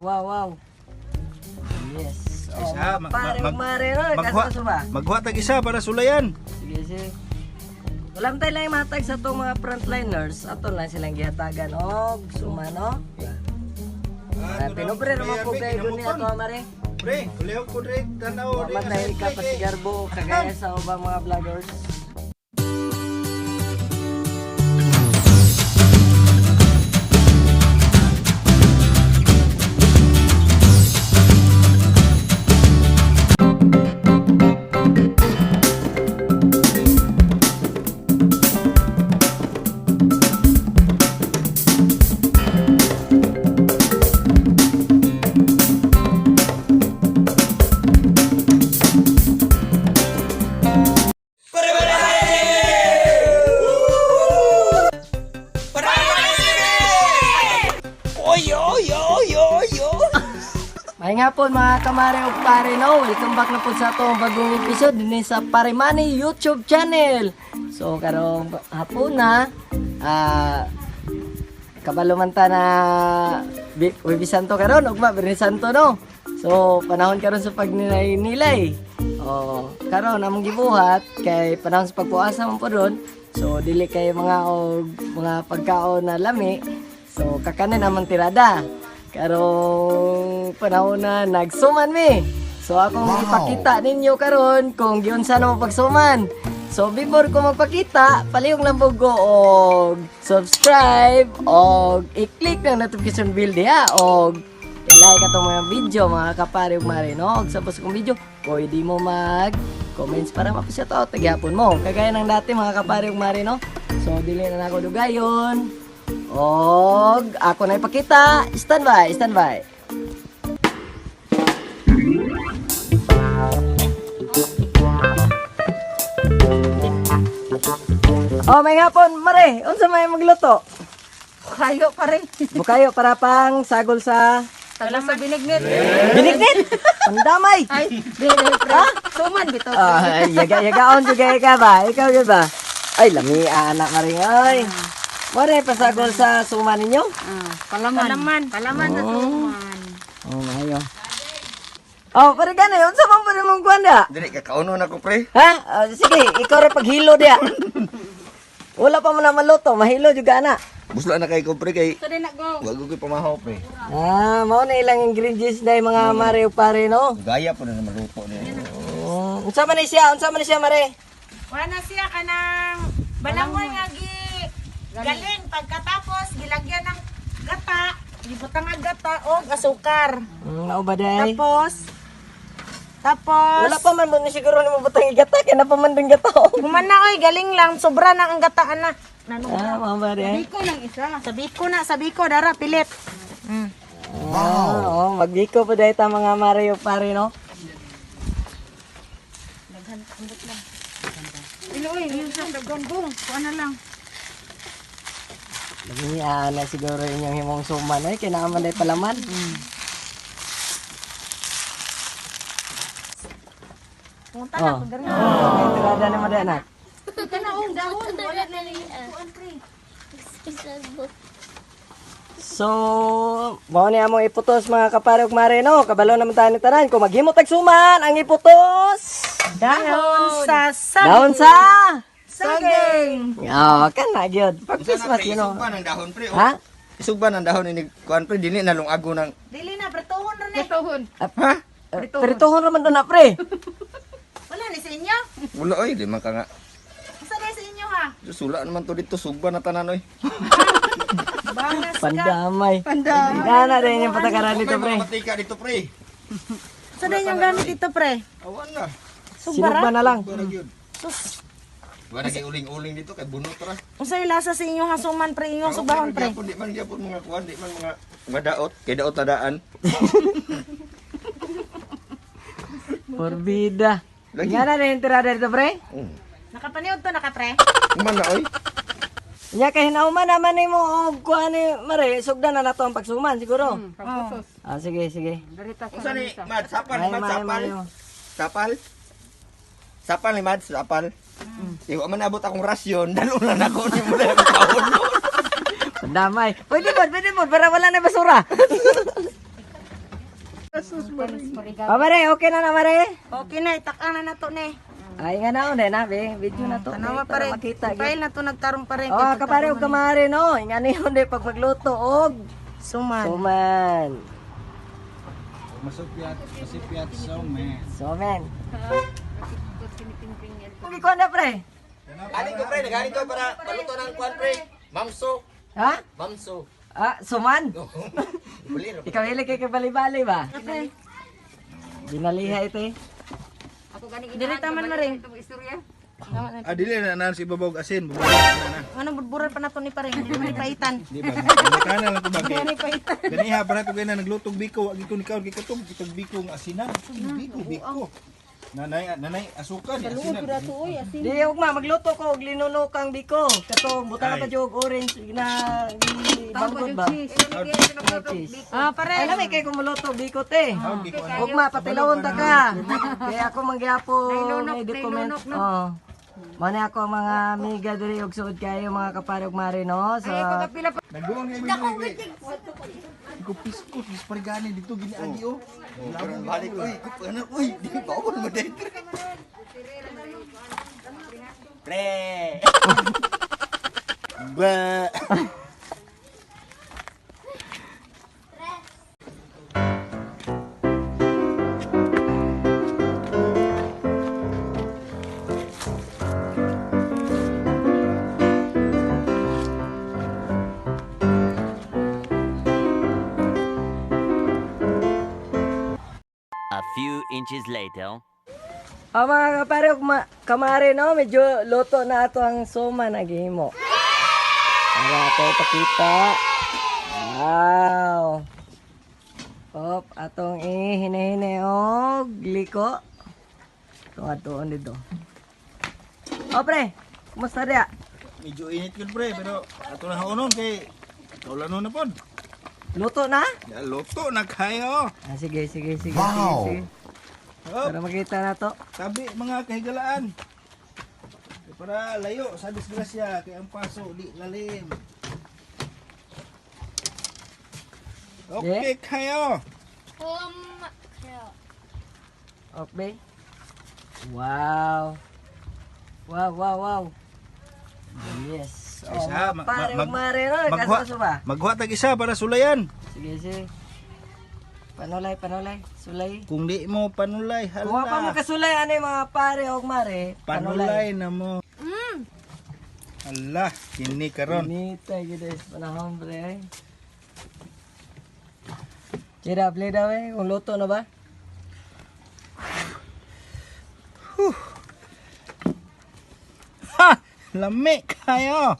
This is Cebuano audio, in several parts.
Wow. Yes. Oh, Isa, pare, mare, no? Kaso ba? Maghuwa tag isa para sulayan. Sige, sige. Wala man tayo lang matag sa itong mga frontliners. Ato lang silang gihatagan og suma, no? Ah, pinubre naman po kayo dun niya ato, mare. Pre, kulihog ko dre, tanaw Wa man tayo kapasigarbo kagaya sa ubang mga vloggers. May nga po mga kamare o pare no, welcome back na po sa atong bagong episode din sa Pare Money YouTube channel. So karong hapon na kabalo man ta na Huwebes Santo karon ugma Biyernes Santo no. So panahon karon sa pagninilay. Oh, karon among gibuhat kay panahon sa pagpuasa man po doon. So dili kay mga og mga pagkaon na lami. So kakanin among tirada. Karong panahon na nagsuman mi. So akong ipakita ninyo karon kung giunsa na mo pagsuman. So before ko magpakita, palihog lang po ko og subscribe og i-click ng notification bell diha og i-like atong mga video mga kapare ug mare no. Og sa kong video, pwede mo mag comments para mapasya to tagyapon mo. Kagaya ng dati mga kapare ug mare no. So dili na nako dugayon. Og ako na ipakita. Stand by, stand by. Oh, may hapon, mare. Unsa may magluto? Kayo pa rin. Bukayo para pang sagol sa Tala sa binignit. binignit. Pandamay. Ay, dili pre. Suman bitaw. Ah, yaga yagaon jud ka ba? Ikaw gyud ba? Ay, lami anak mare oy. Mare pasagol sa suma ninyo? Palaman. Palaman. Palaman na suman. Oh, maayo. Oh, pare gani, unsa man pare mong kuan da? Dili kakaunon ako pre. Ha? Ah, sige, ikaw rin paghilo diya. Wala pa man na maluto, mahilo juga ana. Busla na kay ko pre kay So din na go. wag ko pamahaw pre. Ah, mao na ilang ingredients dai mga mare ug pare no. Gaya po na maluto niya. Oh, unsa man ni siya? Unsa man ni siya mare? Wala na siya kanang balangoy nga gi galing pagkatapos gilagyan ng gata, gibutang ang gata og asukar. Mao ba day? Tapos tapos Wala pa man mo ni siguro ni mabutang igata kay na pa man ding gata. human na oy galing lang sobra na ang gata ana. Nano? Ah, mao ba day? Biko lang isa. Sabi ko na, sabi ko dara pilit. Wow. Oh, magbiko pa day ta mga mare ug pare no. Ilo oy, yung sa daghan bong. Kuan na lang. Lagi ana siguro inyong himong suman oy kay naa man day palaman. Punta na Oh. ko diri. May tirada na mo day anak. Kana og dahon wala na ni kuan pre. So, mao ni among iputos mga kapare ug mare no. Kabalo naman tayo ni tanan kung maghimo tag suman ang iputos. Dahon sa saging. Dahon sa Saging. Oh, kana gyud. Pag Christmas yun no. Isugba ng dahon pre. oh. Ha? Isugba ng dahon ini kuan pre dili na lungago ng Dili na pretohon ra ni. Pretohon. Ha? Perituhon raman doon na pre. Wala ni sa inyo. Wala oy, di man ka nga. Asa na sa inyo ha? Sula naman to dito sugba na tanan oy. Bangas ka. Pandamay. Pandamay. Nana rin yung patakaran dito pre. May mga matika dito pre. Sa din yung gamit dito pre? Awan na. Sinugba na lang. Para gyud. Wala kay uling-uling dito kay bunot ra. Unsay lasa sa inyong hasuman pre, inyong sugahon pre? Gyapon, di man gyapon mga kuan, di man mga madaot, kay daot na daan. Porbida. Lagi. Nga na rin yung tirada dito pre. Nakapaniod to naka pre. Man na oy. Nya kay hinauman naman nimo og kuan ni mare, sugdan na nato ang pagsuman siguro. Pagpusos. Ah, sige, sige. Darita sa Unsa ni Mad sapal, May, Mad may, sapal. may. Sapal. Sapal ni Mad sapal. Iwa man abot akong rasyon, dalo na nako ni mo na kaon. Pandamay. Pwede ba, pwede ba, para wala na basura. Oh, mare, okay na na, mare. Okay na, itakang na nato ni. Ay nga na, na, be. Video na to. Tanawa eh, para pare. makita. gyud. File na to nagtarong pare. Oh, kapare og kamare no. Nga ni yun pag magluto og Suman. suman. Masupyat, masipyat so man. Suman. Kugi ko na pre. Ani ko pre, nagani ko para paluto ng kwan pre. Mamso, Ha? mamso. Ah, suman. Buli ra. Ikaw hilig kay kabali-bali ba? Binaliha ito eh. Dili taman na rin. Ah, dili na naan si ibabaw og asin, buburan na na. Ano budburan pa nato ni pare. Hindi man ipaitan. Di ba? Makana lang ko ba kay. Hindi paitan. Ganiha para to gana naglutog biko, agi ko nikaw gikatog kitog biko nga asinan. Biko biko. Nanay nanay asukal ni asinan. Di ugma magluto ko og linunokang biko. Katong butang pa jud og orange na banggod ba? Cheese. Ah, pare. Ay lami kay kumuluto biko te. Ah, biko ano. Ugma patilawon ta ka. Kaya ako manggihapon may document. Oh. Mao na ako ang mga amiga diri og suod kayo mga kaparog mare no. So Nagduon kay biko. Ko piskos disparigani dito giniagi oh. Karon balik uy, kup ano uy, di bawal mo dito. Pre. Ba. A few inches later. Ang mga kaparog kamare no, medyo luto na ato ang suma na gihimo. Para ato ipakita. Wow. Op, atong ihinihini og liko. Tuwa dito. O pre, kumusta diya? Medyo init yun pre, pero ato na haonon kay kaulanon na pod. Luto na? Ya, luto na kayo. Ah, sige, sige, sige, sige, sige. Hop, Para makita na to. tabi mga kahigalaan. Para layo sa disgrasya kay ang paso di lalim. Okay kayo. Okay. Wow. Wow, wow, wow. Yes. Oh, Isa, mga pare, mare, no? Nagkaso ba? Maghuwa tag isa para sulayan. Sige, sige. Panulay, panulay. Sulay. Kung di mo panulay, Kung pa mo hala. kasulay, ano yung mga pare o mare? Panulay na mo. Hala, kini karon. Inita, gito sa panahon, pre. ay. Kira, play daw eh. Kung luto na ba? Ha! Lami kayo.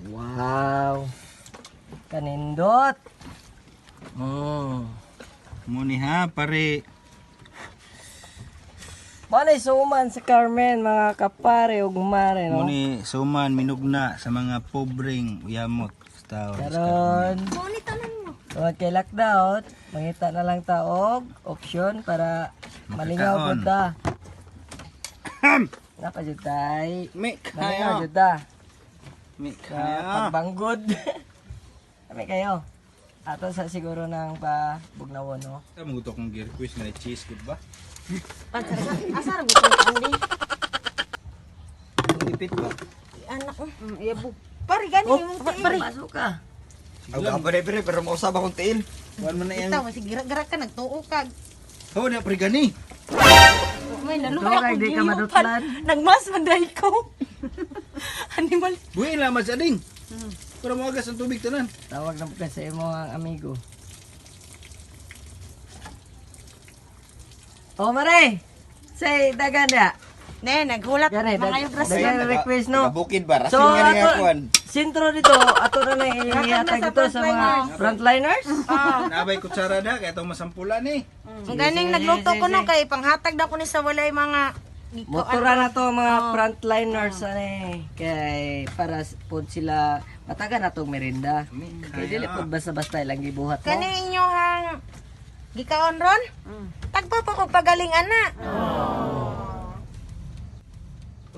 Wow. Kanindot. Muni ha, pare. Malay suman sa Carmen, mga kapare ug mare, no? Muni suman minugna sa mga pobreng yamot sa tao. Karon. Tungod kay lockdown, mangita na lang ta og option para malingaw Makakaon. pud ta. Napa jud tay. Mi Malingaw kayo. jud ta. Mi Sa kayo. pagbanggod. Kami kayo. Ato sa siguro ng pa bugnawon, no? Maguto kong gear quiz nga cheese good ba? Asa ra gud ang di? Ang ipit ba? Anak ko. Yabo. Pare gani imong tiil. Pare. Pasok ka. Ang gabo pre, pre, pero mausab akong tiil. Kuan man na yang. Bitaw sige gira ka nagtuo ka. Oh, na pre gani. May Ito naluha kay ko di ka giyupan. madutlan. Nagmas man dahil ko. Animal. Buhi la man sa ding. Pero moagas ang tubig tanan. Tawag na po ka sa imo ang amigo. Oh, mare! Say, dagan na. Ne, naghulat Gani, mga yung braso. dagan request, no? Bukid ba? So, Rasin nga ni ato, kuan. sintro dito, ato na lang ihatag sa dito sa mga frontliners. Nabay kutsara da kay atong masampulan ni. Ang ganing nagluto ko no kay panghatag daw ko ni sa walay mga Motora na to mga frontliners ano eh. Kay para pod sila mataga na tong merinda. Kay dili pod basta-basta ilang gibuhat mo. Kani inyohang gikaon ron? Tagpa pa ko pagaling ana.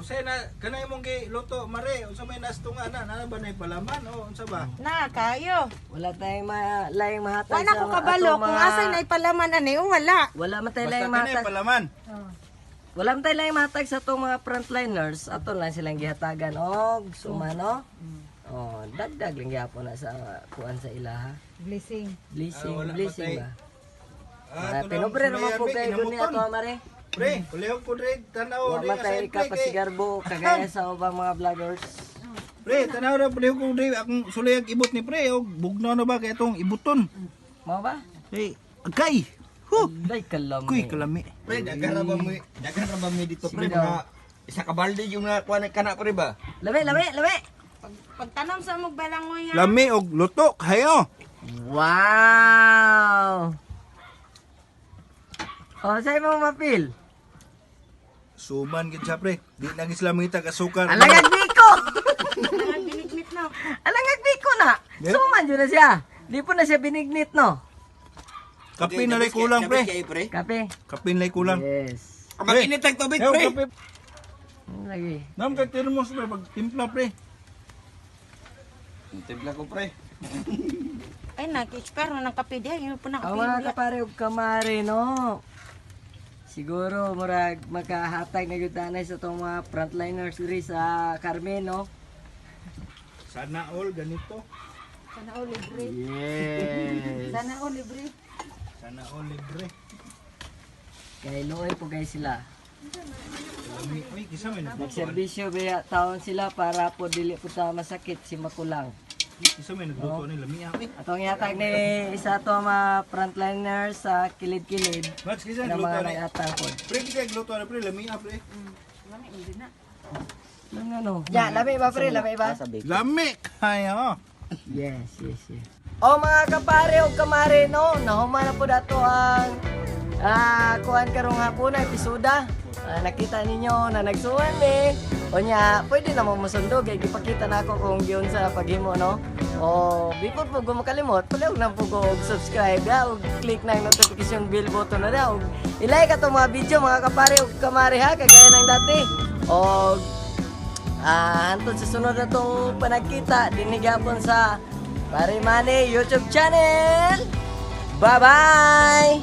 Usay na kanay mong giluto mare, unsa may nastunga na, na ba nay palaman o unsa ba? Na, kayo. Wala tayong laing mahatag Wala ko kabalo atong kung mga- asa na ipalaman ani o wala. Wala man tayo Basta laing kanay mahatag. palaman. Wala man tayo laing mahatag sa atong mga frontliners. Ato lang silang gihatagan og suma, no? Oh, dagdag lang gyapon na sa kuan sa ilaha. Blessing. Blessing, Ah, wala blessing pa ba? Ah, Ah, ito lang, pinobre naman sulayan, po pre, kayo ni kinamuton. ato mare. Pre, kulehog ko dre, tanaw Wa dre man nga tayo sa pre, kay- ikapasigarbo kagaya sa ubang mga vloggers. Pre, tanaw ra kulehog ko dre akong sulayag ibot ni pre og bugnaw na ba kay atong ibuton. Mao ba? Hey, agay. Huh. Day kalami. Kuy kalami. Pre, daghan ra ba mo, daghan ra ba mi dito pre Sige daw. mga isa ka balde yung nakuha na kana pre ba? Lami, lami, lami. Pagtanom sa mong balangoy ha. Lami og luto kayo. Wow! Oh, sa'yo mo mapil. Suman gid siya pre. Di na gid sila mangitag asukar. Alangag biko! Ang binignit no. Alangag biko na! Yeah. Suman yun na siya. Di po na siya binignit, no? Kape na lay kulang pre. Kay pre. Kape. Kape na lay kulang. Yes. Makinit ang tubig Ew, pre. kape. Ano lagi? Nam kay termos pre pag timpla pre. Timpla ko pre. Ay nag-expire na ng kape diha, yun po ng Ang kape. mga kapare ug kamare, no? Siguro, murag makahatag na gyud tanay sa itong mga frontliners diri sa Carmen, no? Sana all ganito. Sana all libre. Yes. Sana all libre. Sana all libre. Kay luoy po guys sila. Lami. Uy, kisa may nagluto. Nagserbisyo ba taon sila para po dili po ta masakit si makulang. Kisa may nagluto ni lami ah. Uy, Atong ihatag ni isa to mga frontliners sa kilid-kilid Mads kisa na nagluto mga ni. nag-atang po. Pre, kisa nagluto ni pre lami ah pre. Ano ano? Ya, lami ba pre? Lami ba? Lami kayo. Yes. O mga kapare o kamare no, nahuman na po dato ang kuan karong hapon na episoda. Ah, nakita ninyo na nagsuwan ni. O nya, pwede na mo musundo kay gipakita na ako kung giun sa paghimo no. O before po gumakalimot, palihog na po ko og subscribe ya og click na ang notification bell button na daw. I-like atong mga video mga kapare ug kamare ha kagaya ng dati. Og hantod sa sunod na tong panagkita, dinigapon sa Pare Manny YouTube channel. Bye-bye!